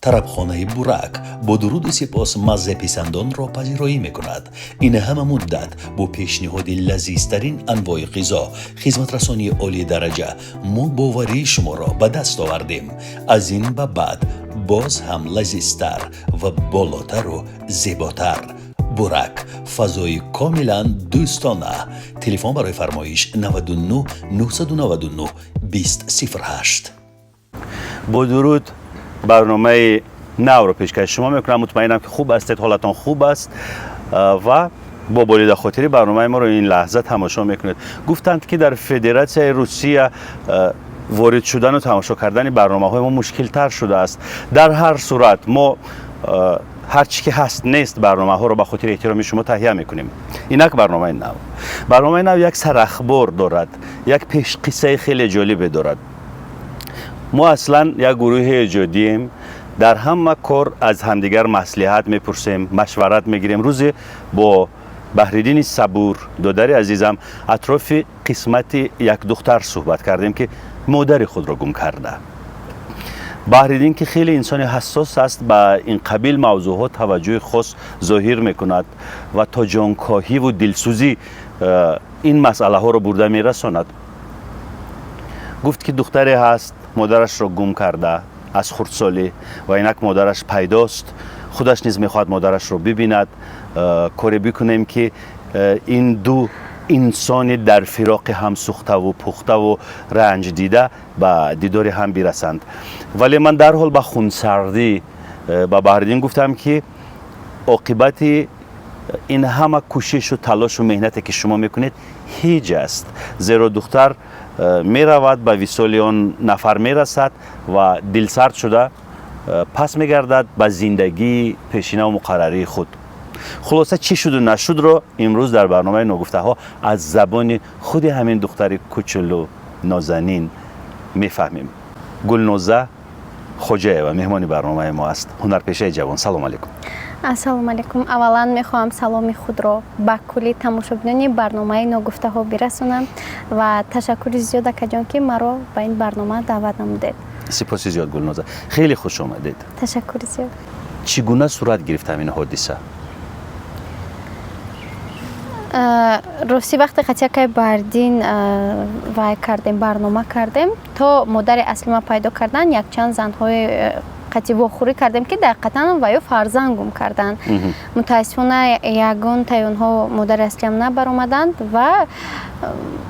Тарабхонаи «Бурак» бо дуруду сипос маззаписандонро пазироӣ мекунад. Ин ҳама муддат бо пешниҳоди лазизтарин анвои ғизо, хизматрасонии олии дараҷа мо боварии шуморо ба даст овардем. Аз ин ба баъд боз ҳам лазизтар ва болотару зеботар. «Бурак», фазои комилан дӯстона. Телефон барои фармоиш: 99 999 2008. Бо дуруд барномаи навро пешкаши шумо мекунам. Мутмаинам, ки хуб ҳастед, ҳолатон хуб аст ва бо болида хотири барномаи моро ин лаҳза тамошо мекунед. Гуфтанд, ки дар Федератсияи Русия ворид шудану тамошо кардани барномаҳои мо мушкилтар шудааст. Дар ҳар сурат, мо ҳар чӣ ки ҳаст нест барномаҳоро ба хотири эҳтироми шумо таҳия мекунем. Инак барномаи нав. Барномаи нав як сарахбор дорад, як пешқиссаи хеле ҷолибе дорад. Мо аслан як гурӯҳи эҷодием, дар ҳама кор аз ҳамдигар маслиҳат мепурсем, машварат мегирем. Рӯзе бо Баҳриддини Сабур, додари азизам, атрофи қисмати як духтар суҳбат кардем, ки модари худро гум карда. Баҳриддин, ки хеле инсони ҳассос аст, ба ин қабил мавзӯъҳо таваҷҷӯҳи хос зоҳир мекунад ва то ҷонкоҳиву дилсӯзӣ ин масъалаҳоро бурда мерасонад. Гуфт, ки духтаре ҳаст, модарашро гум карда аз хурдсолӣ ва инак модараш пайдост, худаш низ мехоҳад модарашро бибинад. Коре бикунем, ки ин ду инсони дар фироқи ҳам сӯхтаву пухтаву ранҷдида ба дидори ҳам бирасанд. Вале ман дарҳол ба хунсардӣ ба Баҳриддин гуфтам, ки оқибати ин ҳама кӯшишу талошу меҳнате, ки шумо мекунед, ҳеҷ аст, зеро духтар меравад, ба висоли он нафар мерасад ва дилсард шуда пас мегардад ба зиндагии пешинаву муқаррарии худ. Хулоса, чӣ шуду нашудро имрӯз дар барномаи «Ногуфтаҳо» аз забони худи ҳамин духтари кучулу нозанин мефаҳмем. Гулноза Хоҷаева меҳмони барномаи мо аст, ҳунарпешаи ҷавон. Салом алейкум. Ассалому алайкум. Аввалан мехоҳам саломи худро ба кулли тамошобинони барномаи «Ногуфтаҳо» бирасонам ва ташаккури зиёд, акаҷон, ки маро ба ин барнома даъват намудед. Сипоси зиёд, Гулноза, хеле хуш омадед. Ташаккури зиёд. Чӣ гуна сурат гирифт ҳамин ҳодиса? Ростӣ, вақте қати акай Баҳриддин вай кардем, барнома кардем, то модари аслима пайдо кардан, якчанд занҳои қати вохӯрӣ кардем, ки дақиқатан ва ё фарзанд гум карданд. Мутаассифона, ягонтаи онҳо модари аслиам набаромаданд ва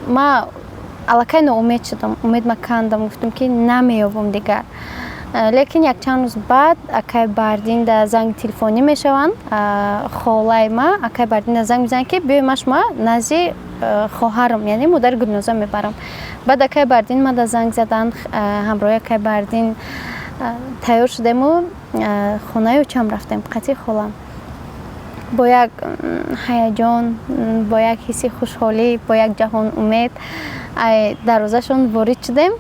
ма аллакай ноумед шудам, умедма кандам, гуфтам, ки намеёбам дигар. Лекин якчанд рӯз баъд акай Баҳриддин да занги телефонӣ мешаванд. Холаи ма акай Баҳриддин да занг мезанад, ки биёй, ма шума назди хоҳарам, яъне модари Гулноза, мебарам. Баъд акай Баҳриддин ма да занг заданд. Ҳамроҳи акай Баҳриддин тайёр шудему хонаи очам рафтем қати холам, бо як ҳаяҷон, бо як ҳисси хушҳолӣ, бо як ҷаҳон умед ай дарвозашон ворид шудем,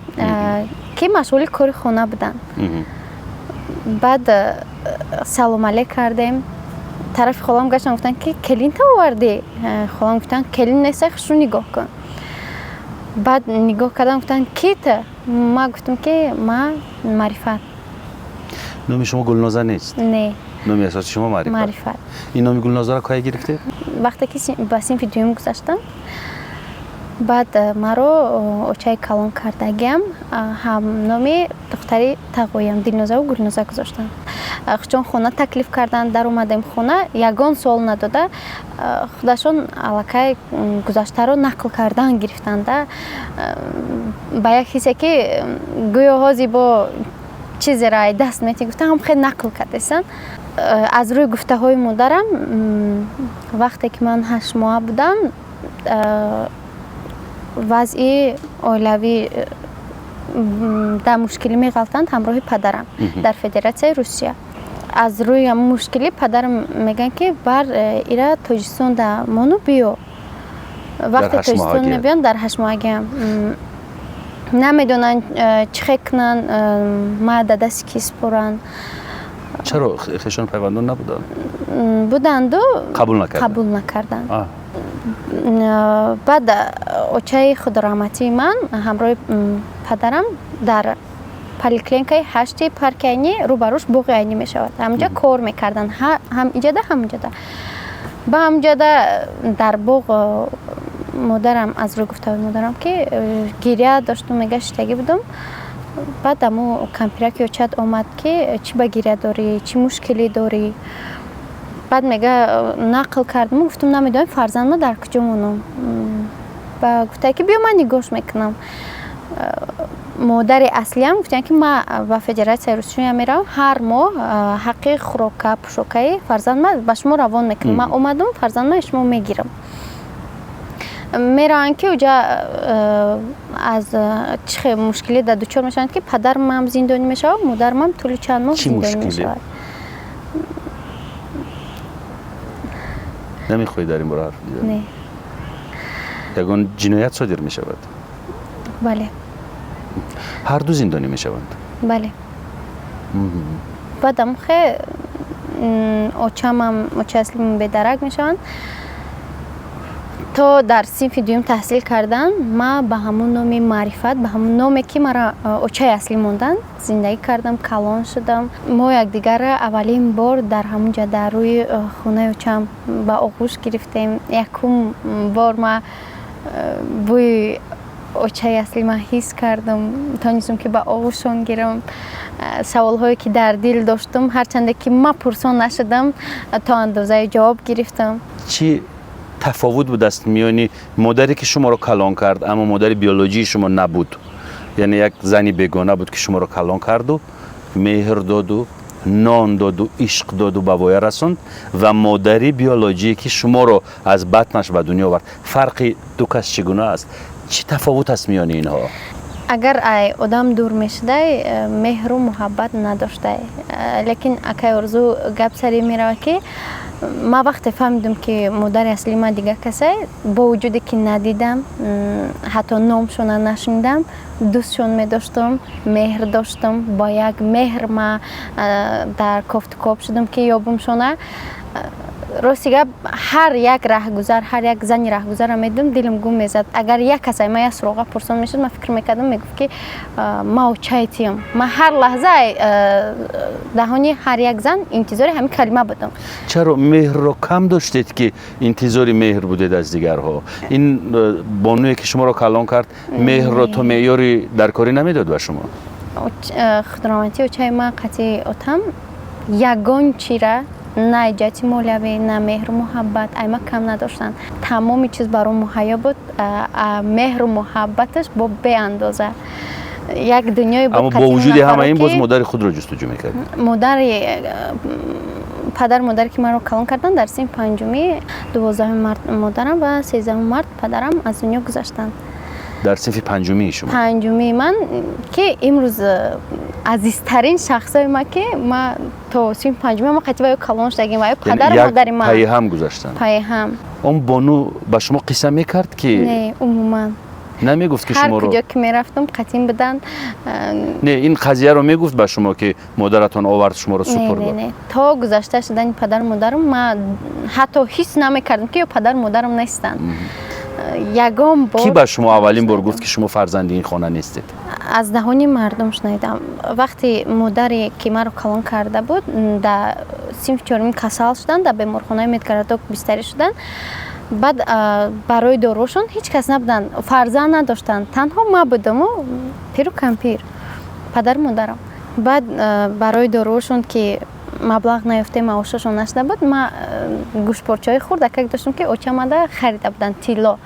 ки машғули кори хона буданд. Баъд салом алейк кардем. Тарафи холам гаштан, гуфтанд, ки келинта овардӣ? Холам гуфтанд: «Келин неста, хушрӯ нигоҳ кун». Баъд нигоҳ кардам, гуфтанд: «Ки ту?» Ма гуфтам, ки ма Маърифат. Номи шумо Гулноза нест? Не. Номи асоси шумо Маърифат? Маърифат. Ин номи Гулнозаро кай гирифтед? Вақте ки ба синфи дуюм гузаштам. Баъд маро очаи калон кардагиам ҳам номи духтари тағоям Дилнозаву Гулноза гузоштанд. Чун хона таклиф карданд, даромадем хона, ягон суол надода, худашон аллакай гузаштаро нақл кардан гирифтанда, ба як ҳисе, ки гӯё ҳози бо чизеро ай даст мети гуфта, ҳам хел нақл кардесанд. Аз рӯи гуфтаҳои модарам, вақте ки ман 8 моҳа будам, вазъи оилавӣ дар мушкилӣ меғалтанд ҳамроҳи падарам дар Федератсияи Русия. Аз рӯи ҳамн мушкилӣ падарам мегӯянд, ки бар ира Тоҷикистон да мону биё. Вақте Тоҷикистон мебиёнд, дар 8 моҳагиам, намедонанд чӣ хел кунанд, ма да дасти кӣ супоранд. Чаро, хешон пайвандон набуданд? Буданду. Қабул накарданд? Қабул накарданд. Баъд очаи худораҳматии ман ҳамроҳи падарам дар Поликлиникаи ҳашти парки Айнӣ, рӯбарӯш боғи Айнӣ мешавад. Ҳамҷа кор мекарданд, ҳам иҷада, ҳам иҷада. Ба ҳамҷада дар боғ модарам, аз рӯи гуфтаҳои модарам, ки гиря доштум, мега, шиштагӣ будум. Баъд аму кампираки очат омад, ки чӣ ба гиря дорӣ, чӣ мушкилӣ дорӣ? Баъд, мега, нақл кардам, гуфтум, намедонам, фарзандма дар куҷо монам. Ба гуфтае, ки биё, ман нигоҳш мекунам. Модари аслиам гуфтанд, ки ман ба Федератсияи Русия меравам, ҳар моҳ ҳаққи хӯрока, пӯшокаи фарзандма ба шумо равон мекунам. Ман омадум, фарзандма шумо мегирам. Мераванд, ки уҷа аз чӣ хел мушкилӣ дар дучор мешаванд, ки падармам зиндонӣ мешавад, модармам тӯли чанд моҳ зиндонӣ мешавад. Намехоҳӣ дар ин бора ҳарф бизанӣ? Не. Ягон ҷиноят содир мешавад? Бале. Ҳар ду зиндонӣ мешаванд? Бале. Баъдам хе очамам, очаи аслимам бедарак мешаванд. То дар синфи дуюм таҳсил кардан, ман ба ҳамун номи Маърифат, ба ҳамун номе, ки мара очаи аслӣ монданд, зиндагӣ кардам, калон шудам. Мо якдигарро аввалин бор дар ҳамун ҷа, дар рӯи хонаи очам ба оғӯш гирифтем. Якум бор ман бӯи очаи аслӣ ман ҳис кардам, тонистам, ки ба оғӯшон гирам. Саволҳое, ки дар дил доштум, ҳарчанде ки ман пурсон нашудам, то андозае ҷавоб гирифтам. Чӣ тафовут будааст миёни модаре, ки шуморо калон кард, аммо модари биологии шумо набуд, яъне як зани бегона буд, ки шуморо калон карду, меҳр доду, нон доду, ишқ доду, ба воя расонд, ва модари биологие, ки шуморо аз батнаш ба дунё овард? Фарқи ду кас чӣ гуна аст? Чӣ тафовут аст миёни инҳо? Агар ай одам дур мешудай, меҳру муҳаббат надоштай. Лекин, акай Орзу, гап сари меравад, ки ман вақте фаҳмидам, ки модари аслии ман дигар касай, бо вуҷуде ки надидам, ҳатто номшона нашунидам, дӯстшон медоштам, меҳр доштам. Бо як меҳр ман дар кофтукоб шудам, ки ёбумшона. Рости гап, ҳар як раҳгузар, ҳар як зани раҳгузарро медидам, дилам гум мезад. Агар як кас ай ман як суроға пурсон мешуд, ман фикр мекардам, мегуфт, ки ман очаи тиям. Ман ҳар лаҳза даҳони ҳар як зан интизори ҳамин калима будам. Чаро меҳрро кам доштед, ки интизори меҳр будед аз дигарҳо? Ин бонуе, ки шуморо калон кард, меҳрро то меъёри даркорӣ намедод ба шумо? Худроматӣ, очаи ман қатъи отам ягон чира, на ҷиҳати молиявӣ, на меҳру муҳаббат айма кам надоштанд. Тамоми чиз баром муҳайё буд, меҳру муҳаббаташ бо беандоза як дунёи буд. Аммо бо вуҷуди ҳама ин боз модари худро ҷустуҷӯ мекардед? Модари, падару модаре, ки маро калон карданд, дар синфи панҷумӣ 12-уми март модарам ва 13-уми март падарам аз дунё гузаштанд. Дар синфи панҷумии шумо? Панҷумии ман, ки имрӯз азизтарин шахсои ма, ки ма то синфи панҷумӣ ма қатъи ва ё калон шудагим, ва ё падару модари ман. Пайҳам гузаштанд? Пайҳам. Он бону ба шумо қисса мекард, ки Не, умуман. Намегуфт, ки ҳар шуморо куҷо ки мерафтам, қатъин буданд. Не, ин қазияро мегуфт ба шумо, ки модаратон овард, шуморо супурд? Не, то гузашта шудани падару модарам ма ҳатто ҳис намекардам, ки ё падару модарам нестанд. Ягон бор. Кӣ ба шумо аввалин бор гуфт, ки шумо фарзанди ин хона нестед? Аз даҳони мардум шунидам. Вақте модаре, ки маро калон карда буд, дар синфи чорумӣ касал шуданд, дар беморхонаи медгородок бистарӣ шуданд. Баъд барои дорушон ҳеҷ кас набуданд, фарзанд надоштанд, танҳо ма будаму пиру кампир, падару модарам. Баъд барои дорушон, ки маблағ наёфте, маошашон нашуда буд, ма гӯшпорчаҳои хурдакак доштам, ки очамада харида буданд, тилло.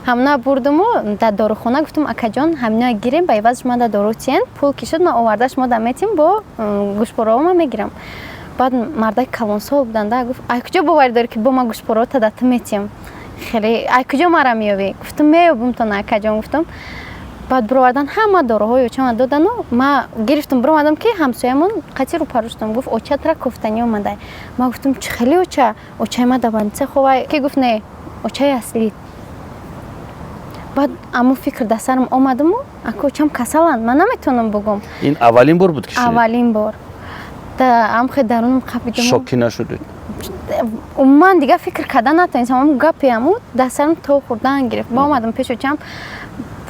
Ҳамона бурдуму дар дорухона гуфтум: «Акаҷон, ҳамина гирем, ба иваз шумо да дору тиен, пул ки шуд, ман оварда шумо да метим, бо гӯшпораҳо мегирам». Баъд мардаки калонсол буданда, гуфт: «Ай куҷо боварӣ дорӣ, ки бо ма гӯшпораҳо да ту метиҳам? Хеле ай куҷо мара меёбӣ?» Гуфтум: «Меёбумтон, акаҷон», гуфтум. Баъд буровардан, ҳама доруҳои очама додану ма гирифтум, буромадам, ки ҳамсоямон қатъи рӯпарӯ шудам. Гуфт: «Очатра кофтанӣ омадай». Ма гуфтум: «Чӣ хеле оча? Очаи ма дар больница ховай». Ки гуфт: «Не, очаи аслӣ». Баъд аммо фикр дар сарам омадаму: ака, очам касаланд, ман наметавонам бугум. Ин аввалин бор буд, ки шунид? Аввалин бор. Амхе дарунам қапидам. Шокӣ нашудед? Умуман дигар фикр карда натавонистам. Ам гапи аму дар сарам то хӯрдан гирифт. Ба омадам пеши очам.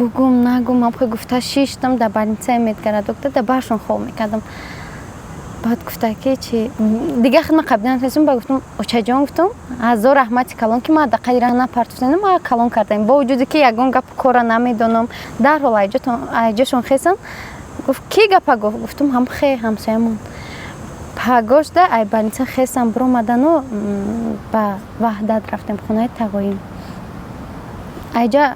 Бугум, нагум, ҳамхе гуфта шиштам дар больницаи медгородок да баршон хоб мекардам. Баъд гуфта ки чи дигар хидма қабидан хестум. Ба гуфтам: «Очаҷон, — гуфтам, — ҳазор раҳмати калон, ки ма да қадира напартофтем, ма калон кардаем, бо вуҷуде ки ягон гапу кора намедонам». Дарҳол айҷошон хестам. Гуфт: «Ки гапа гуфт?» Гуфтам: «Ҳамхе ҳамсоямон». Пагошда ай больница хестам, биромадану ба Ваҳдат рафтем, хонаи тағоим. Айҷа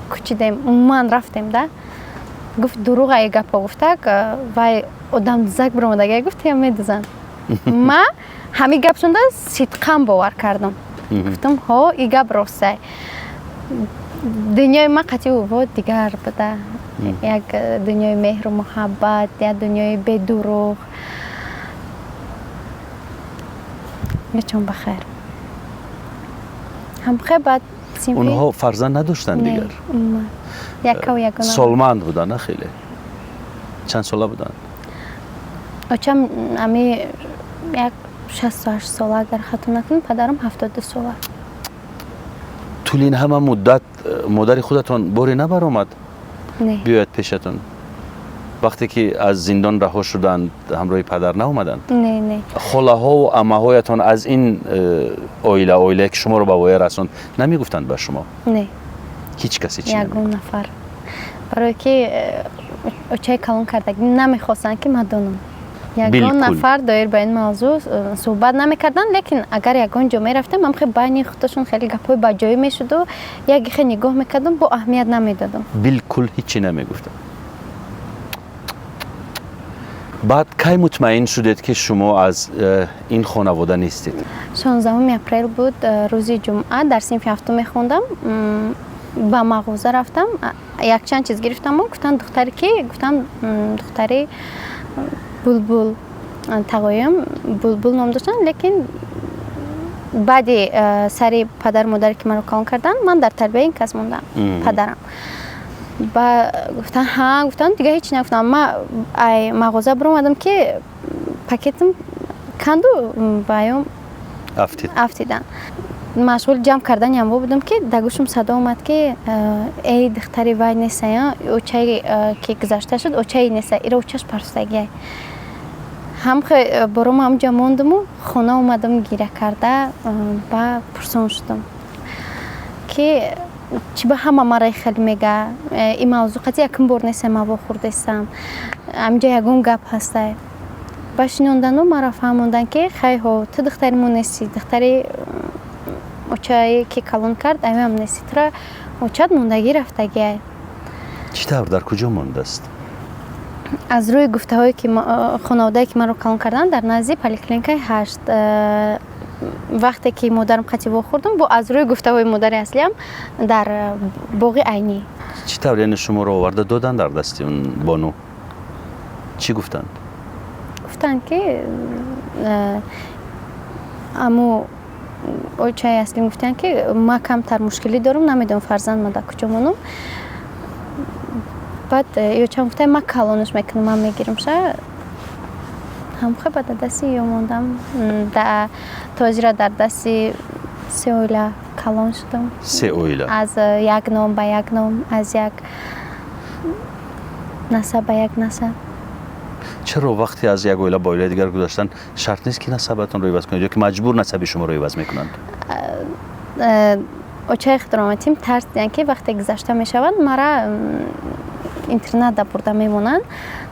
кучидем, умуман рафтем да. Гуфт: «Дурӯғ ай гапо». Гуфтак: «Вай одам дузак биромадага», гуфт, «я медузанд». Ма ҳамин гап шунда сидқан бовар кардам, гуфтам: «Ҳо, и гап ростай». Дунёи ма қатъи во дигар буда, як дунёи меҳру муҳаббат, як дунёи бедурӯғ. Ячон бахайр, ҳамхе баъд. Онҳо фарзанд надоштанд дигар? Яккаву ягона. Солманд буданд, на хеле? Чанд сола буданд? Очам ами як 68 сола, агар хато накунам, падарам 72 сола. Тӯли ин ҳама муддат модари худатон боре набаромад Не. биёяд пешатон? Вақте ки аз зиндон раҳо шуданд, ҳамроҳи падар наомаданд? Не. Холаҳову аммаҳоятон аз ин оила, оилае ки шуморо ба воя расонд, намегуфтанд ба шумо? Не. Ҳеҷ касе чӣ? Ягон нафар, барое ки очаи калон кардагӣ намехостанд, ки ман донам. Ягон нафар доир ба ин мавзӯъ суҳбат намекарданд, лекин агар ягон ҷо мерафтем, ҳам хе байни худашон хеле гапҳои баҷоӣ мешуду яке хе нигоҳ мекардам, бо аҳамият намедодам. Билкул ҳичи намегуфтанд. Баъд кай мутмаин шудед, ки шумо аз ин хонавода нестед? 16 апрел буд, рӯзи ҷумъа, дар синфи ҳафтум мехондам. Ба мағоза рафтам, якчанд чиз гирифтаму гуфтанд: «Духтари ки?» Гуфтам: «Духтари Булбул». Тағоям Булбул ном доштанд, лекин баъди сари падару модаре ки маро калон карданд, ман дар тарбияи ин кас мондам, падарам. Ба гуфтан: «Ҳа», гуфтам, дигар ҳеч нагуфтам. Ма ай мағоза биромадам, ки пакетам канду баём афтид. Афтидан. Машғули ҷамъ кардани амво будам, ки дар гӯшам садо омад, ки «Эй, духтари вай нестая, очае ки гузашта шуд, очаи неста, ира очаш парсудагиай». Ҳам бором ҳамҷа мондуму хона омадам гиря карда, ба пурсон шудам, ки чӣ ба ҳама мара хеле мега. Ин мавзӯъ қатъи якум бор неста ма вохӯрдестам, ҳамҷа ягон гап ҳастай. Ба шинондану маро фаҳмонданд, ки хайҳо, ту духтари мо нестӣ, духтари очае ки калон кард, аюам нестӣ, тура очат мондагӣ рафтагиай. Чӣ тавр, дар куҷо мондааст? Аз рӯи гуфтаҳое ки хонаводае ки маро калон карданд, дар назди поликлиникаи 8. Вақте ки модарам қатъи вохӯрдам, бо аз рӯи гуфтаҳои модари аслиам, дар боғи Айнӣ. Чӣ тавр, яъне шуморо оварда доданд дар дасти он бону? Чӣ гуфтанд? Гуфтанд, ки аму очаи аслим гуфтанд, ки ма камтар мушкилӣ дорам, намедонам фарзанд ма дар куҷо монам. Баъд ёчам гуфта: «Ма калонаш мекунам, ман мегирамша». Ҳамхе ба дасти ё мондам, тозира дар дасти се оила калон шудам. Се оила? Аз як ном ба як ном, аз як насаб ба як насаб. Чаро вақте аз як оила ба оилаи дигар гузаштан, шарт нест, ки насабатонро иваз кунед, ё ки маҷбур насаби шуморо иваз мекунанд? Очаи худроматим тарс диян, ки вақте гузашта мешаванд, мара интернат да бурда мемонанд.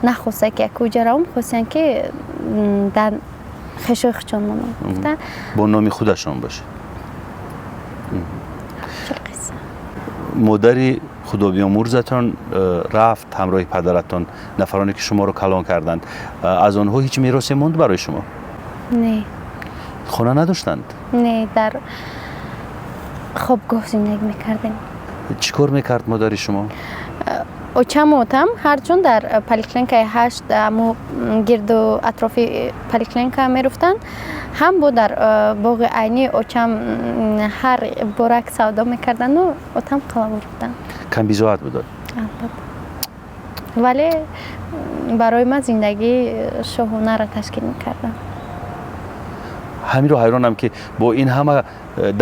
Нахоста, ки якуҷа равам, хостиян, ки дар хешои худшон монам. Бо номи худашон бошед. Модари худобиёмурзатон рафт ҳамроҳи падаратон, нафароне ки шуморо калон карданд, аз онҳо ҳеҷ меросе монд барои шумо? Не. Хона надоштанд? Не, дар хобгоҳ зиндагӣ мекардем. Чӣ кор мекард модари шумо? Очаму отам ҳарчун дар поликлиникаи 8, аму гирду атрофи поликлиника меруфтанд, ҳам бо дар боғи Айнӣ очам ҳар борак савдо мекарданду отам қалабур буданд. Камбизоат будад? Албатта, вале барои ман зиндагии шоҳонаро ташкил мекарданд. Ҳаминро ҳайронам, ки бо ин ҳама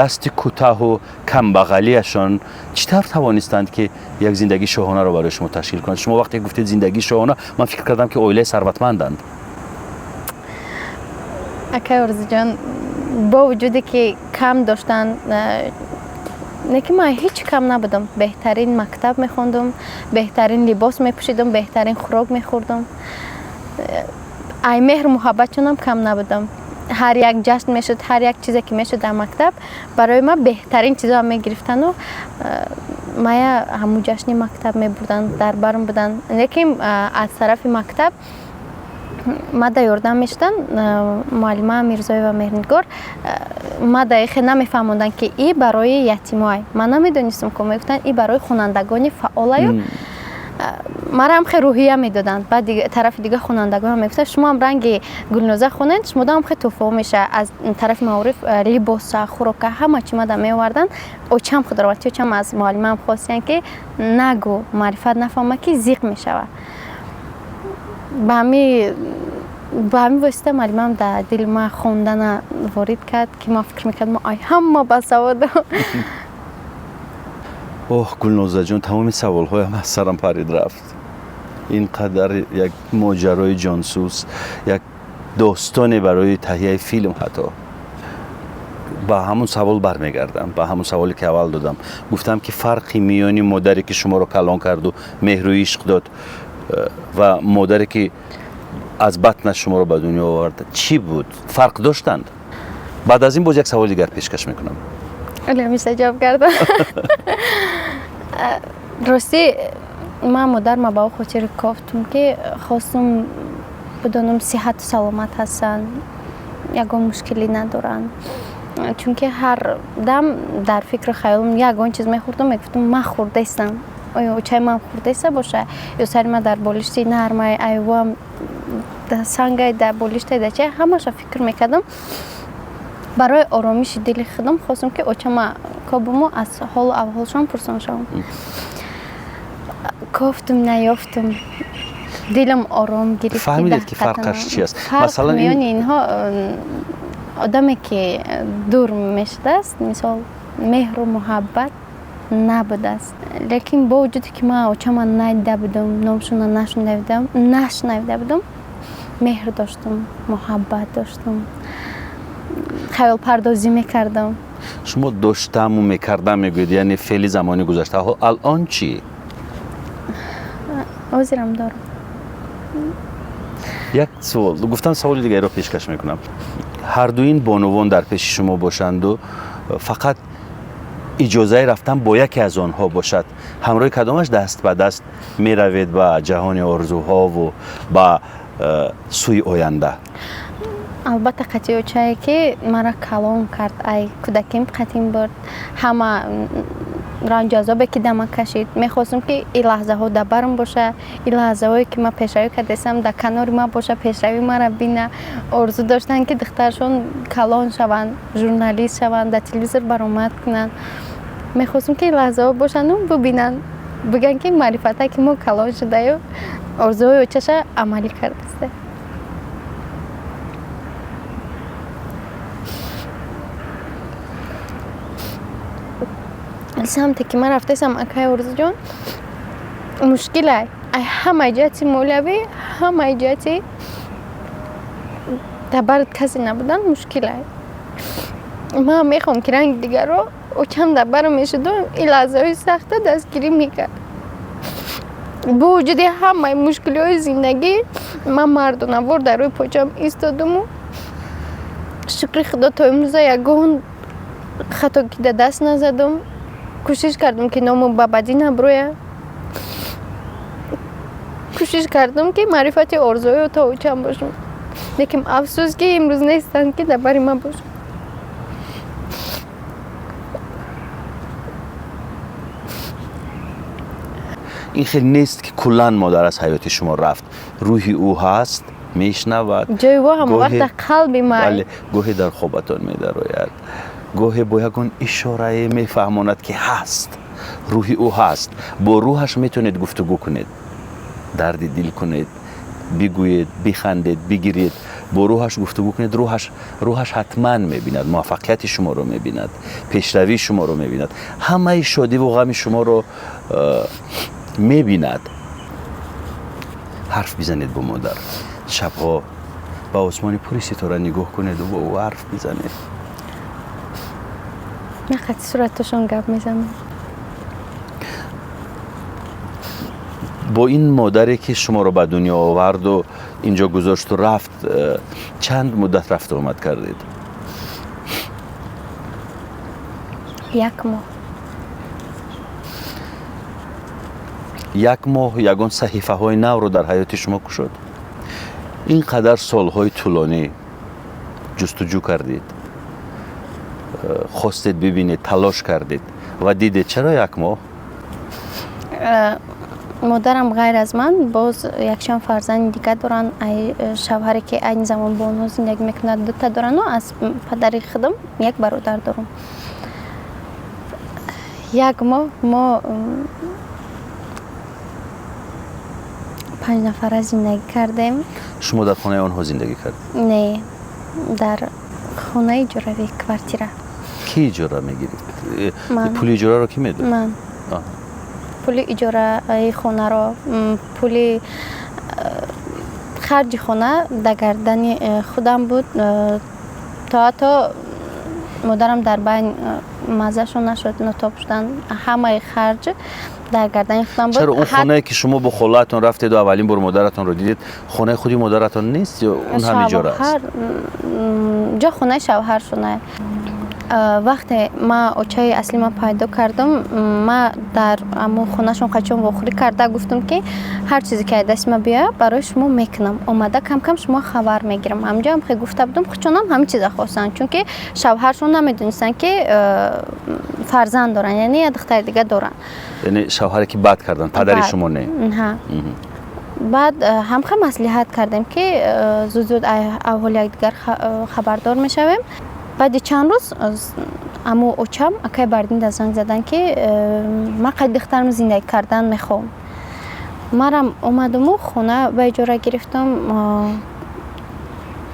дасти кӯтаҳу камбағалиашон чӣ тавр тавонистанд, ки як зиндагии шоҳонаро барои шумо ташкил кунанд. Шумо вақте гуфтед зиндагии шоҳона, ман фикр кардам, ки оилаи сарватманданд. Акай Орзуҷон, бо вуҷуде ки кам доштанд, не ки ман ҳеҷ кам набудам. Беҳтарин мактаб мехондум, беҳтарин либос мепӯшидум, беҳтарин хӯрок мехӯрдум. Ай меҳру муҳаббатшонам кам набудам. Ҳар як ҷашн мешуд, ҳар як чизе ки мешуд дар мактаб, барои ман беҳтарин чизоам мегирифтану мая ҳамун ҷашни мактаб мебурданд, дар барм буданд. Лекин аз тарафи мактаб мада ёрдам мешуданд. Муаллима Мирзоева Меҳрнигор мада ихе намефаҳмонданд, ки и барои ятимоай. Ман намедонистам, ко мегуфтанд, и барои хонандагони фаъолаю. Мараам хе рӯҳия медоданд. Баъд тарафи дига хонандагонам мегуфтанд, шумоам ранги Гулноза хонед, шумодаам хе тӯҳфаҳо меша. Аз тарафи маориф либоса, хӯрока, ҳама чӣ мада меоварданд. Очам худоравати очам аз муаллимаам хостиянд, ки нагӯ, маърифат нафаҳма, ки зиқ мешавад. Ба ҳамин восита муаллимам дар дили ман хондана ворид кард, ки ман фикр мекардам, ай ҳама басаводам. Оҳ, Гулнозаҷон, тамоми саволҳоям аз сарам парид рафт. Ин қадар як моҷарои ҷонсӯз, як достоне барои таҳияи филм. Ҳатто ба ҳамун савол бармегардам, ба ҳамун саволе ки аввал додам. Гуфтам, ки фарқи миёни модаре ки шуморо калон карду меҳру ишқ дод ва модаре ки аз батнаш шуморо ба дунё овард чӣ буд? Фарқ доштанд? Баъд аз ин боз як саволи дигар пешкаш мекунам. Ҳамеша ҷавоб кардам. Ростӣ, ман модарма ба ӯ хотир кофтум, ки хостум бидонам, сиҳату саломат ҳастанд, ягон мушкилӣ надоранд, чунки ҳар дам дар фикру хаёлам ягон чиз мехӯрдам, мегуфтам, ман хӯрдаистам, оё очаи ман хӯрдаиста боша, ё сари ман дар болишти нармай, айвоам сангай дар болиштай, дар чай, ҳамаша фикр мекардам. Барои оромиши дили худам хостам, ки очама кобуму аз ҳолу аҳволшон пурсон шавам. Кофтум, наёфтум, дилам ором гирифт. Фаҳмидед, ки фарқаш чи аст? Фарқ миёни инҳо, одаме ки дур мешудааст, мисол, меҳру муҳаббат набудааст. Лекин бо вуҷуде ки ман очама надида будам, номшона нашунавида будам, меҳр доштум, муҳаббат доштум, хаёлпардозӣ мекардам. Шумо доштаму мекардам мегӯед, яъне феъли замони гузашта. Алон чӣ? Ҳозирам дорам. Як суол гуфтам, саволи дигареро пешкаш мекунам. Ҳарду ин бонувон дар пеши шумо бошанду фақат иҷозаи рафтан бо яке аз онҳо бошад, ҳамроҳи кадомаш даст ба даст меравед ба ҷаҳони орзуҳову ба сӯи оянда? Албатта, қатъи очае ки мара калон кард, ай кӯдаким қатъим бурд, ҳама ранҷу азобе ки дама кашид. Мехостам, ки ин лаҳзаҳо дар барм боша, ин лаҳзаҳое ки ман пешравӣ кардастам, дар канори ман боша, пешравии маро бина. Орзу доштанд, ки духтаршон калон шаванд, журналист шаванд, дар телевизор баромад кунанд. Мехостам, ки ин лаҳзаҳо бошанду бубинанд, бигӯянд, ки маърифата ки мо калон шудаю орзуҳои очаша амалӣ кардаста. Самте ки ман рафтаистам, акай Орзуҷон, мушкилай, ай ҳамаи ҷиҳати молиявӣ, ҳамаи ҷиҳати дар бард касе набудан мушкилай. Ман мехоҳам, ки ранги дигарро очам дар барам мешуду ин лаҳзаҳои сахта дастгирӣ мекард. Бо вуҷуди ҳамаи мушкилиҳои зиндагӣ ман мардонавор дар рӯи почам истодуму, шукри Худо, то имрӯза ягон хато ки дар даст назадум. Кӯшиш кардам, ки ному ба бадӣ набурӯя. Кӯшиш кардам, ки маърифати орзуҳои то очам бошам, лекин афсӯс, ки имрӯз нестанд, ки дар бари ман бошам. Ин хел нест, ки куллан модар аз ҳаёти шумо рафт. Рӯҳи ӯ ҳаст, мешнавад. Ҷои ӯ ҳамавақт дар қалби ман. Бале, гоҳе дар хобатон медарояд, гоҳе бо ягон ишорае мефаҳмонад, ки ҳаст, рӯҳи ӯ ҳаст. Бо рӯҳаш метавонед гуфтугӯ кунед, дарди дил кунед, бигӯед, бихандед, бигиред. бо рӯҳаш гуфтугӯ кунед, рӯҳаш ҳатман мебинад, муваффақияти шуморо мебинад, пешравии шуморо мебинад, ҳамаи шодиву ғами шуморо мебинад. Ҳарф бизанед бо модар. Шабҳо ба осмони пури ситора нигоҳ кунеду бо ӯ ҳарф бизанед. Ман қати сураташон гап мезанам. Бо ин модаре ки шуморо ба дунё оварду инҷо гузошту рафт, чанд муддат рафту омад кардед? Як моҳ. Як моҳ ягон саҳифаҳои навро дар ҳаёти шумо кушод? Ин қадар солҳои тӯлонӣ ҷустуҷӯ кардед, хостед бибинед, талош кардед ва дидед. Чаро як моҳ? Модарам ғайр аз ман боз якчанд фарзанди дигар доранд. Ай шавҳаре ки айни замон бо онҳо зиндагӣ мекунад, дута дорану аз падари худам як бародар дорам. Як моҳ мо 5 нафара зиндагӣ кардем. Шумо дар хонаи онҳо зиндагӣ кардед? Не, дар хонаи иҷоравӣ, квартира. Кӣ иҷора мегирид? Пули иҷораро кӣ медод? Ман. Пули иҷораи хонаро, пули харҷи хона дар гардани худам буд. То ҳатто модарам дар байн маззашон нашуд, нотоб шуданд. Ҳамаи харҷ дар гардани худам буд. Чаро он хонае ки шумо бо холаатон рафтеду аввалин бор модаратонро дидед, хонаи худи модаратон нест ё он ҳам иҷора аст? Ҷо хонаи шавҳаршона. Вақте ма очаи асли ма пайдо кардам, ма дар аммо хонашон қачон вохӯрӣ карда гуфтам, ки ҳар чизе ки аз дасти ма биёяд, барои шумо мекунам. Омада кам-кам шумо хабар мегирам. Ҳамҷо ҳам хе гуфта будам, худшонам ҳамин чиза хостанд, чунки шавҳаршон намедонистанд, ки фарзанд доранд, яъне як духтари дига доранд. Яъне шавҳаре ки бад карданд, падари шумо не? Ҳа. Баъд ҳамха маслиҳат кардем, ки зуд-зуд аввал якдигар хабардор мешавем. Баъди чанд рӯз аммо очам акай Бардинда занг заданд, ки ман қайди духтарам зиндагӣ кардан мехоҳам. Марам омадаму хона ба иҷора гирифтам.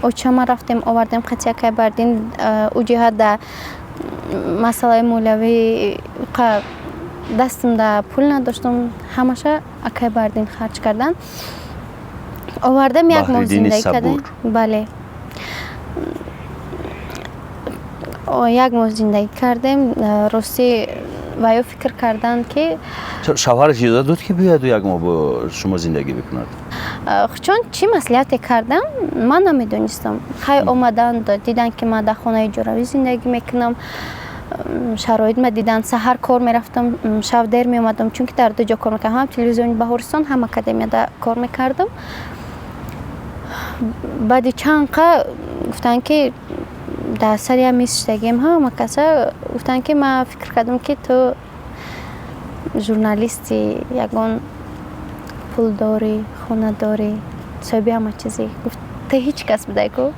Очама рафтем, овардем қати акай Бардин. Ӯ ҷиҳат да масъалаи молиявӣ дастам да пул надоштам, ҳамаша акай Бардин харҷ кардан. Овардем, як моҳ зиндагӣ кардем. Бале, як моҳ зиндагӣ кардем. Ростӣ ва ё фикр карданд, ки шавҳараш иҷоза дод, ки биёяду як моҳ бо шумо зиндагӣ бикунад? Чун чӣ маслиҳате кардам, ман намедонистам. Хай, омаданд, диданд, ки ман дар хонаи иҷоравӣ зиндагӣ мекунам. Шароит ма диданд. Саҳар кор мерафтам, шав дер меомадам, чунки дар ду ҷо кор мекардам, ҳам телевизиони Баҳористон, ҳам академияда кор мекардам. Баъди чанд қа гуфтанд, ки дар сари ям миштагием, ҳама каса гуфтанд, ки ман фикр кардам, ки ту журналисти, ягон пулдорӣ, хонадорӣ, соҳиби ҳама чизе. Гуфт, ту ҳеҷ кас будай ку.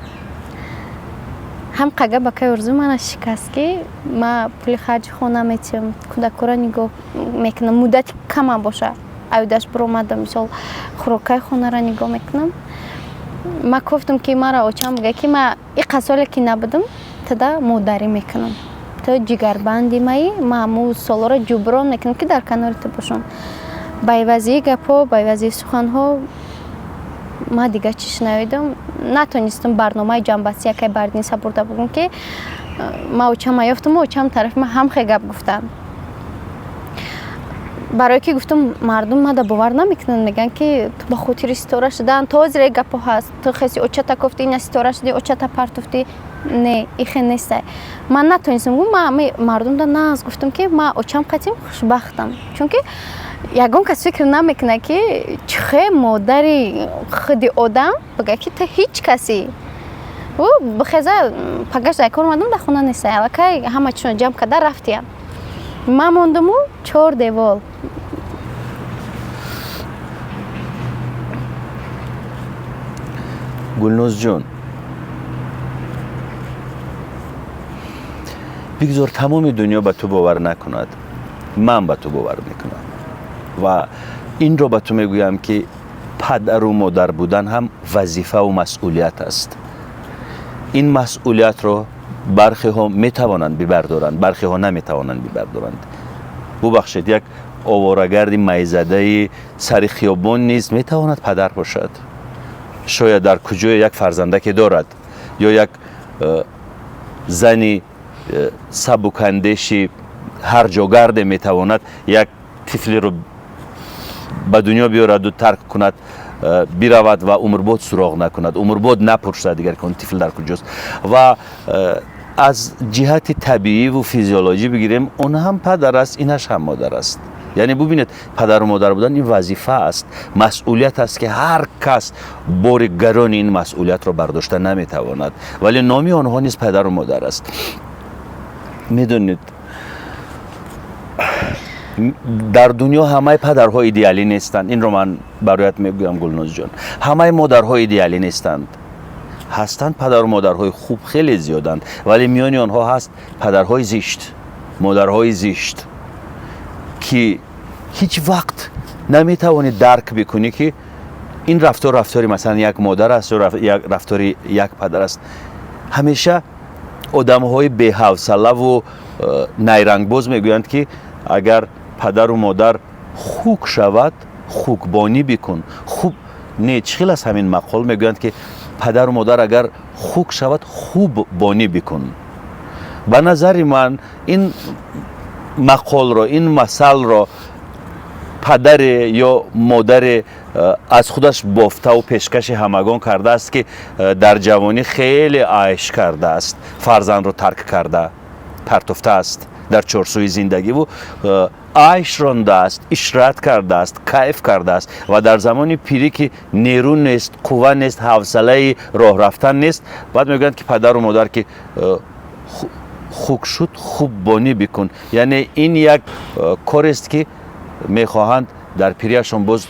Ҳам қага ба кай орзу мана шикаст, ки ма пули харҷи хона метиҳам, кӯдакҳоро нигоҳ мекунам, муддати кама боша, аюдаш биромадам, мисол, хӯрокаи хонаро нигоҳ мекунам. Ма гуфтам, ки мара очам бигӯяд, ки ма иқа соле ки набудам, тада модарӣ мекунам, ту ҷигарбанди маи, ма ҳамун солҳоро ҷуброн мекунам, ки дар канори ту бошам. Ба ивази гапҳо, ба ивази суханҳо ма дигар чӣ шунавидам, натонистам барномаи ҷамъбастӣ якай Бардин сабурда бугум, ки ма очама ёфтаму очам тарафи ма ҳам хе гап гуфтанд. Барое ки гуфтам, мардум мада бовар намекунанд, мегӯянд, ки ту ба хотири ситора шудан, то ҳозир як гапҳо ҳаст, ту хеси очата кофтӣ, ина ситора шудӣ, очата партофтӣ. Не, ихе нестай. Ман натонистам гум, ма мардумда нағз гуфтам, ки ма очам қатим хушбахтам, чунки ягон кас фикр намекунад, ки чихе модари худи одам бигӯяд, ки ту ҳеҷ касӣ. Ӯ бихеза пагаш дар кор омадам, дар хона нестай, аллакай ҳама чизро ҷамъ карда рафтиям, ман мондуму чор девол. Гулнозҷон, бигзор тамоми дунё ба ту бовар накунад, ман ба ту бовар мекунам ва инро ба ту мегӯям, ки падару модар будан ҳам вазифаву масъулият аст. Ин масъулиятро бархеҳо метавонанд бибардоранд, бархеҳо наметавонанд бибардоранд. Бубахшед, як оворагарди майзадаи сари хиёбон низ метавонад падар бошад. Шояд дар куҷое як фарзандаке дорад ё як зани сабукандеши ҳарҷогарде метавонад як тифлеро ба дунё биёраду тарк кунад, биравад ва умрбод суроғ накунад, умрбод напурсад дигар, ки он тифл дар куҷост. Ва аз ҷиҳати табииву физиологӣ бигирем, он ҳам падар аст, инаш ҳам модар аст. Яъне бубинед, падару модар будан ин вазифа аст, масъулият аст, ки ҳар кас бори гарони ин масъулиятро бардошта наметавонад, вале номи онҳо низ падару модар аст. Медонед, дар дунё ҳамаи падарҳо идеалӣ нестанд. Инро ман бароят мегӯям, Гулнозҷон. Ҳамаи модарҳо идеалӣ нестанд. Ҳастанд падару модарҳои хуб, хеле зиёданд, вале миёни онҳо ҳаст падарҳои зишт, модарҳои зишт, ки ҳеҷ вақт наметавонӣ дарк бикунӣ, ки ин рафтор рафтори, масалан, як модар аст ё рафтори як падар аст. Ҳамеша одамҳои беҳавсалаву найрангбоз мегӯянд, ки агар падару модар хук шавад, хукбонӣ бикун. Хуб не, чӣ хел аст ҳамин мақол? Мегӯянд, ки падару модар агар хук шавад, хуб бонӣ бикун. Ба назари ман, ин мақолро, ин масалро падаре ё модаре аз худаш бофтаву пешкаши ҳамагон кардааст, ки дар ҷавонӣ хеле айш кардааст, фарзандро тарк карда партофтааст дар чорсӯи зиндагиву айш рондааст, ишрат кардааст, кайф кардааст ва дар замони пирӣ, ки нерӯ нест, қувва нест, ҳавсалаи роҳ рафтан нест, баъд мегӯянд, ки падару модар ки хук шуд, хуб бонӣ бикун. Яъне ин як корест, ки мехоҳанд дар пирияшон боз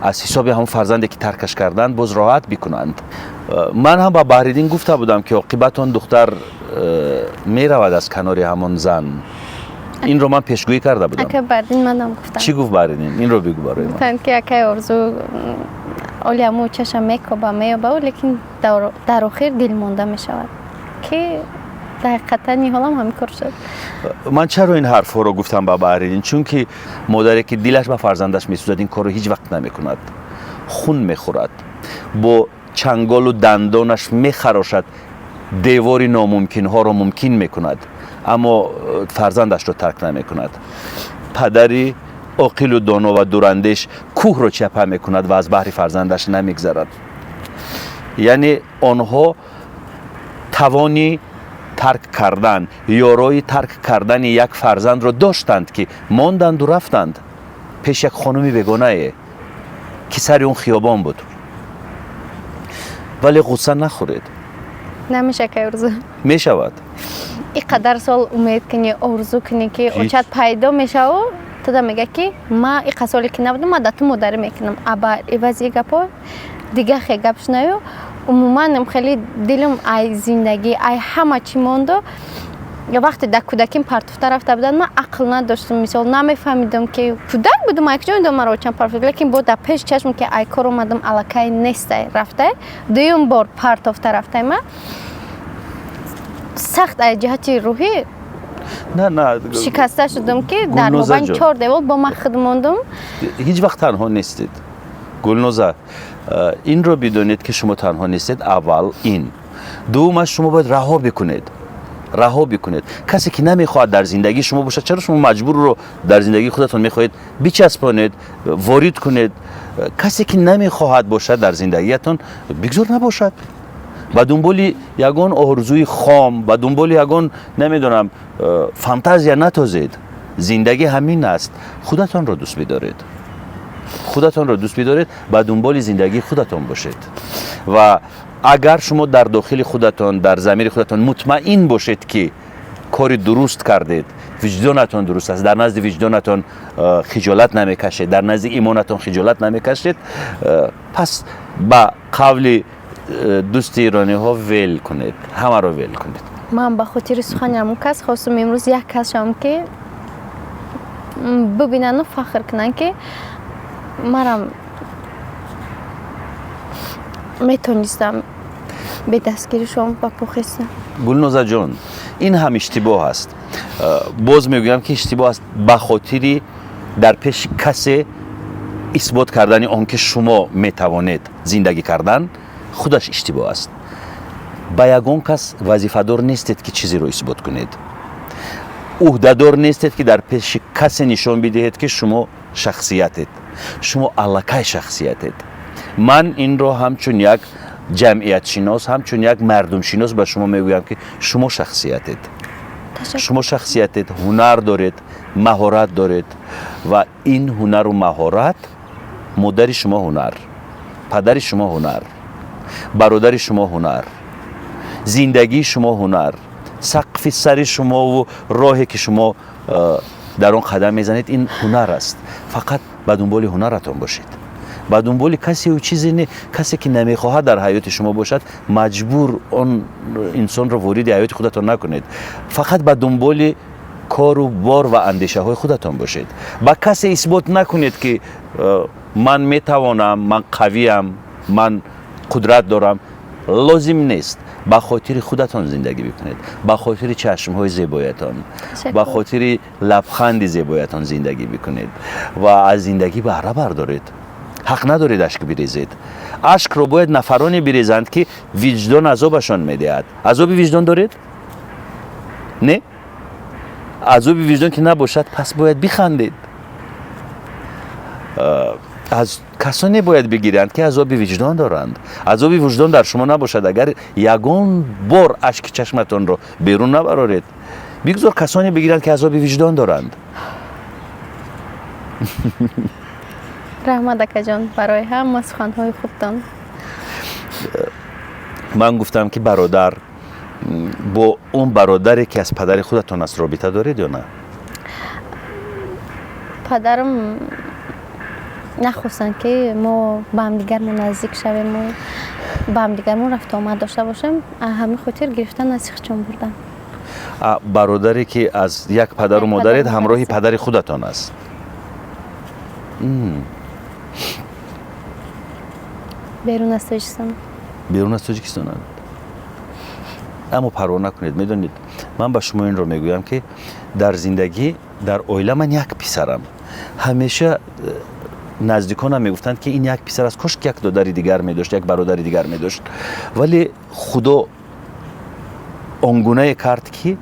аз ҳисоби ҳамон фарзанде, ки таркаш карданд, боз роҳат бикунанд. Ман ҳам ба Баҳриддин гуфта будам, ки оқибат он духтар меравад аз канори ҳамон зан. Инро ман пешгӯӣ карда будам. Ака Баҳриддин, манам гуфтам. Чӣ гуфт Баҳриддин? Инро бигӯ барои ман. Гуфтанд, ки акай Орзу оли ҳаму чаша мекоба, меёба, лекин дар охир дилмонда мешавад, ки ҳақиқатан ниҳолам ҳамин кор шуд. Ман чаро ин ҳарфҳоро гуфтам ба Баҳриддин? Чунки модаре, ки дилаш ба фарзандаш месӯзад, ин корро ҳеҷ вақт намекунад. Хун мехӯрад, бо чанголу дандонаш мехарошад, девори номумкинҳоро мумкин мекунад, аммо фарзандашро тарк намекунад. Падари оқилу доно ва дурандеш кӯҳро чапа мекунад ва аз баҳри фарзандаш намегзарад. Яъне онҳо тавони тарк кардан, ёрои тарк кардани як фарзандро доштанд, ки монданду рафтанд пеш як хонуми бегонае, ки сари он хиёбон буд. Вале ғусса нахӯред. Намеша, акай Орзу. Мешавад. И қадар сол умед кунӣ, орзу кунӣ, ки очат пайдо мешаву туда мега, ки ма иқа соле ки набудам, ма да ту модарӣ мекунам, а ба ивази гапо дига хе гап шунавю. Умуман хеле дилам ай зиндагӣ, ай ҳама чӣ монду. Вақте дар кӯдаким партофта рафта буданд, ман ақл надоштам, мисол, намефаҳмидам, ки кӯдак будам, ай куҷо медонам маро очам партофт. Лекин бо дар пеши чашм, ки ай кор омадам, аллакай нестай, рафтай, дуюм бор партофта рафтай, ма сахт ай ҷиҳати рӯҳӣ На, на. шикаста шудам, ки дар Гулноза мобайни ҷон. чор девол бо ман худ мондум. Ҳеҷ вақт танҳо нестед, Гулноза. Инро бидонед, ки шумо танҳо нестед. Аввал ин. Дуюмаш, шумо бояд раҳо бикунед, раҳо бикунед. Касе, ки намехоҳад дар зиндагии шумо бошад, чаро шумо маҷбурро дар зиндагии худатон мехоҳед бичаспонед, ворид кунед? Касе, ки намехоҳад бошад дар зиндагиятон, бигзор набошад. Ба дунболи ягон орзуи хом, ба дунболи ягон, намедонам, фантазия натозед. Зиндагӣ ҳамин аст. Худатонро дӯст бидоред, худатонро дӯст бидоред, ба дунболи зиндагии худатон бошед. Ва агар шумо дар дохили худатон, дар замири худатон мутмаин бошед, ки кори дуруст кардед, виҷдонатон дуруст аст, дар назди виҷдонатон хиҷолат намекашед, дар назди имонатон хиҷолат намекашед, пас ба қавли дӯсти ирониҳо, вел кунед, ҳамаро вел кунед. Ман ба хотири сухани ҳамон кас хостум имрӯз як кас шавам, ки бибинану фахр кунанд, ки марам метонистам. Бе дастгиришон ба по хестам. Гулнозаҷон, ин ҳам иштибоҳ аст. Боз мегӯям, ки иштибоҳ аст, ба хотири дар пеши касе исбот кардани он ки шумо метавонед зиндагӣ кардан, худаш иштибоҳ аст. Ба ягон кас вазифадор нестед, ки чизеро исбот кунед. Ӯҳдадор нестед, ки дар пеши касе нишон бидиҳед, ки шумо шахсиятед. Шумо аллакай шахсиятед. Ман инро ҳамчун як ҷамъиятшинос, ҳамчун як мардумшинос ба шумо мегӯям, ки шумо шахсиятед. Шумо шахсиятед, ҳунар доред, маҳорат доред ва ин ҳунару маҳорат, модари шумо ҳунар, падари шумо ҳунар, бародари шумо ҳунар, зиндагии шумо ҳунар, сақфи сари шумову роҳе, ки шумо дар он қадам мезанед, ин ҳунар аст. Фақат ба дунболи ҳунаратон бошед, ба дунболи касеу чизе не. Касе ки намехоҳад дар ҳаёти шумо бошад, маҷбур он инсонро вориди ҳаёти худатон накунед. Фақат ба дунболи кору бор ва андешаҳои худатон бошед. Ба касе исбот накунед, ки ман метавонам, ман қавиям, ман қудрат дорам. Лозим нест. Ба хотири худатон зиндагӣ бикунед, ба хотири чашмҳои зебоятон, ба хотири лабханди зебоятон зиндагӣ бикунед ва аз зиндагӣ баҳра бардоред. Ҳақ надоред ашк бирезед. Ашкро бояд нафароне бирезанд, ки виҷдон азобашон медиҳад. Азоби виҷдон доред? Не, азоби виҷдон ки набошад, пас бояд бихандед. Аз касоне бояд бигиранд, ки азоби виҷдон доранд. Азоби вуҷдон дар шумо набошад, агар ягон бор ашки чашматонро берун набароред, бигзор касоне бигиранд, ки азоби виҷдон доранд. Раҳмат, акаҷон, барои ҳама суханҳои хубтон. Ман гуфтам, ки бародар, бо он бародаре, ки аз падари худатон аст, робита доред ё на? Падарам нахостанд, ки мо ба ҳамдигармон наздик шавему ба ҳамдигармон рафтуомад дошта бошем. Ҳамин хотир гирифтан аз хичон бурдан. Бародаре, ки аз як падару модаред, ҳамроҳи падари худатон аст? Берун аз Тоҷикистон. Берун аз Тоҷикистонанд. Аммо парво накунед. Медонед, ман ба шумо инро мегӯям, ки дар зиндагӣ, дар оила ман як писарам. Ҳамеша наздиконам мегуфтанд, ки ин як писар аст, кош як додари дигар медошт, як бародари дигар медошт. Вале Худо он гунае кард, ки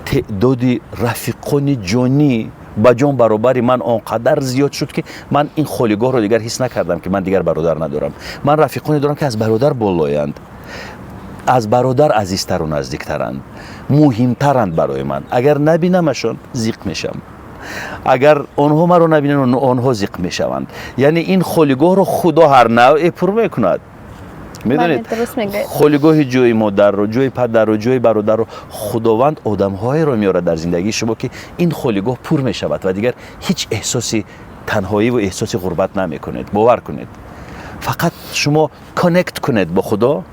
теъдоди рафиқони ҷонӣ ба ҷон баробари ман он қадар зиёд шуд, ки ман ин холигоҳро дигар ҳис накардам, ки ман дигар бародар надорам. Ман рафиқоне дорам, ки аз бародар болоянд, аз бародар азизтару наздиктаранд, муҳимтаранд барои ман. Агар набинамашон, зиқ мешавам, агар онҳо маро набинанд, онҳо зиқ мешаванд. Яъне ин холигоҳро Худо ҳар навъе пур мекунад. Медонед, холигоҳи ҷои модарро, ҷои падарро, ҷои бародарро Худованд одамҳоеро меорад дар зиндагии шумо, ки ин холигоҳ пур мешавад ва дигар ҳеҷ эҳсоси танҳоӣ ва эҳсоси ғурбат намекунед. Бовар кунед, фақат шумо connect кунед бо Худо.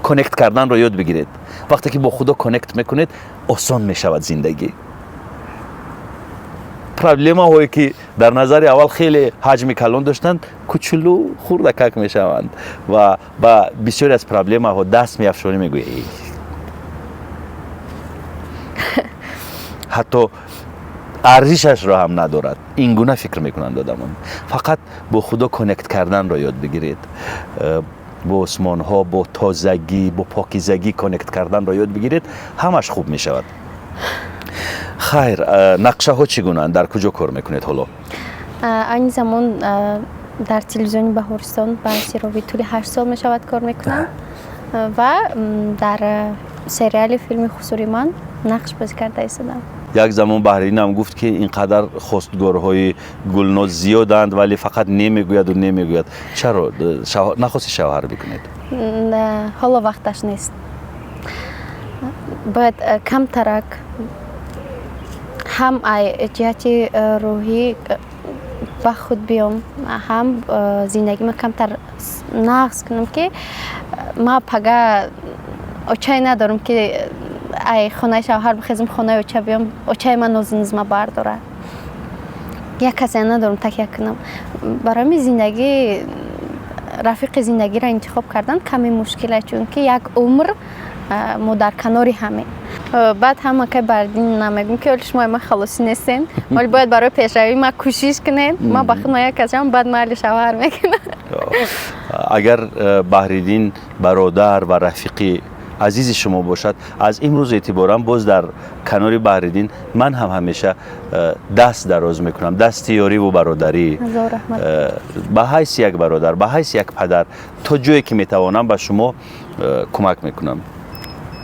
Connect карданро ёд бигиред. Вақте ки бо Худо connect мекунед, осон мешавад зиндагӣ. Проблемаҳое, ки дар назари аввал хеле ҳаҷми калон доштанд, кучулу хурдакак мешаванд ва ба бисёре аз проблемаҳо даст меафшонӣ, мегӯӣ, ҳатто арзишашро ҳам надорад. Ин гуна фикр мекунанд одамон. Фақат бо Худо connect карданро ёд бигиред, бо осмонҳо, бо тозагӣ, бо покизагӣ connect карданро ёд бигиред, ҳамаш хуб мешавад. Хайр, нақшаҳо чӣ гунаанд? Дар куҷо кор мекунед ҳоло? Айни замон дар телевизиони Баҳористон ба ровӣ тӯли 8 сол мешавад кор мекунам ва дар сериали филми «Хусури ман» нақш бозӣ карда истодам. Як замон Баҳринам гуфт, ки ин қадар хостгорҳои Гулноз зиёданд, вале фақат немегӯяду немегӯяд. Чаро нахости шавҳар бикунед? Ҳоло вақташ нест. Бояд камтарак ҳам ай ҷиҳати рӯҳӣ ба худ биём, ҳам зиндагима камтар нағз кунам, ки ма пага очае надорам, ки ай хонаи шавҳар бихезам, хонаи оча биём, очаи ман нозинизма бардорад. Як касе надорам такя кунам. Барои ҳамин зиндагӣ Рафиқи зиндагиро интихоб кардан каме мушкил аст, чунки як умр мо дар канори ҳамем. Баъд ҳама кай Баҳриддин намегӯм, ки оли шумо ма халосӣ нестен, оли бояд барои пешравӣ ма кӯшиш кунед. Ма ба худ ма як касам, баъд ма али шавҳар мекунам. Агар Баҳриддин бародар ва рафиқи азизи шумо бошад, аз имрӯз эътиборан боз дар канори Баҳриддин ман ҳам ҳамеша даст дароз мекунам, дасти ёриву бародарӣ, ба ҳайси як бародар, ба ҳайси як падар, то ҷое ки метавонам, ба шумо кӯмак мекунам.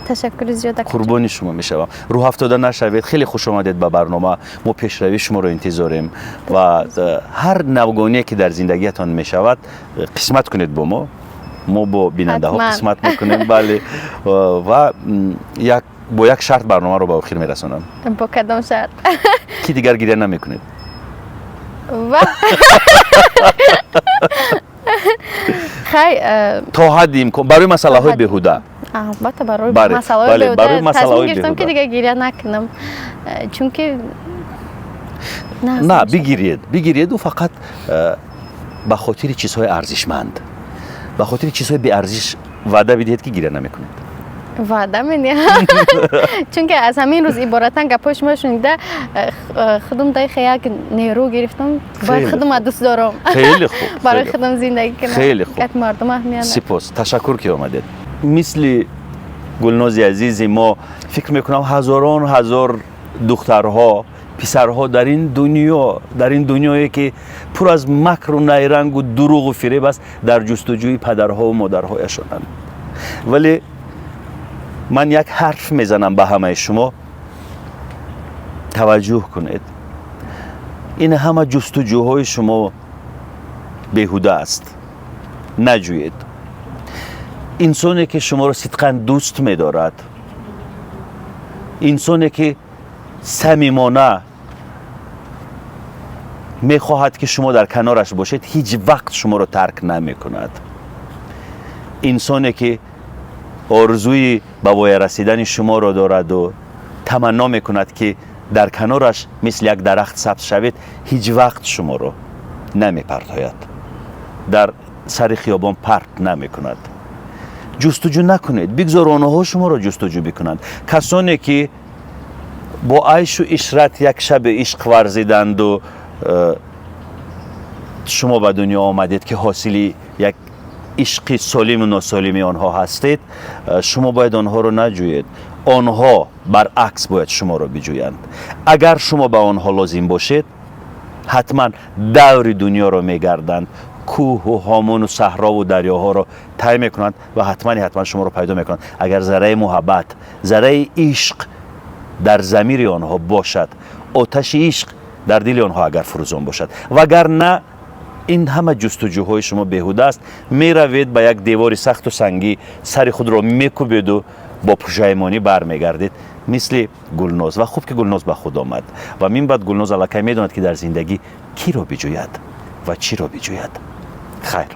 Ташаккури зиёд. Қурбони шумо мешавам, рӯҳафтода нашавед. Хеле хуш омадед ба барнома. Мо пешравии шуморо интизорем ва ҳар навгоние ки дар зиндагиятон мешавад, қисмат кунед бо мо, мо бо бинандаҳо қисмат мекунем. Бале, ва як бо як шарт барномаро ба охир мерасонам. Бо кадом шарт? Ки дигар гиря намекунед. Хай, то ҳадди имкон барои масъалаҳои беҳуда. Албатта, барои масъалаҳои беҳуда тасмим гирифтам, ки дигар гиря накунам, чунки на, бигириед, бигириеду фақат ба хотири чизҳои арзишманд. Ба хотири чизҳои беарзиш ваъда бидиҳед, ки гиря намекунед. Ваъда медиҳам, чунки аз ҳамин рӯз иборатан гапҳои шумо шунида, худум дайха як нерӯ гирифтам, бояд худума дӯст дорам. Хеле хуб. Барои худам зиндагӣ кунам. Хеле хуб. Гапи мардум аҳамият. Сипос, ташаккур, ки омадед. Мисли Гулнози азизи мо, фикр мекунам, ҳазорон ҳазор духтарҳо, писарҳо дар ин дунё, дар ин дунёе ки пур аз макру найрангу дурӯғу фиреб аст, дар ҷустуҷӯи падарҳову модарҳояшонанд. Вале ман як ҳарф мезанам ба ҳамаи шумо: таваҷҷӯҳ кунед, ин ҳама ҷустуҷӯҳои шумо беҳуда аст. Наҷӯед. Инсоне ки шуморо сидқан дӯст медорад, инсоне ки самимона мехоҳад, ки шумо дар канораш бошед, ҳеҷ вақт шуморо тарк намекунад. Инсоне ки орзуи ба воя расидани шуморо дораду таманно мекунад, ки дар канораш мисли як дарахт сабз шавед, ҳеҷ вақт шуморо намепартояд, дар сари хиёбон парт намекунад. Ҷустуҷӯ накунед, бигзор онҳо шуморо ҷустуҷӯ бикунанд. Касоне ки бо айшу ишрат як шаби ишқ варзиданду шумо ба дунё омадед, ки ҳосили як ишқи солиму носолими онҳо ҳастед, шумо бояд онҳоро наҷӯед, онҳо баръакс бояд шуморо биҷӯянд. Агар шумо ба онҳо лозим бошед, ҳатман даври дунёро мегарданд, кӯҳу ҳомону саҳрову дарёҳоро тай мекунанд ва ҳатмани ҳатман шуморо пайдо мекунанд. Агар зарраи муҳаббат, зарраи ишқ дар замири онҳо бошад, оташи ишқ дар дили онҳо агар фурӯзон бошад. Вагар на, ин ҳама ҷустуҷӯҳои шумо беҳуда аст. Меравед, ба як девори сахту сангӣ сари худро мекӯбеду бо пушаймонӣ бармегардед, мисли Гулноз. Ва хуб, ки Гулноз ба худ омад ва мин баъд Гулноз аллакай медонад, ки дар зиндагӣ киро биҷӯяд ва чиро биҷӯяд. Хайр.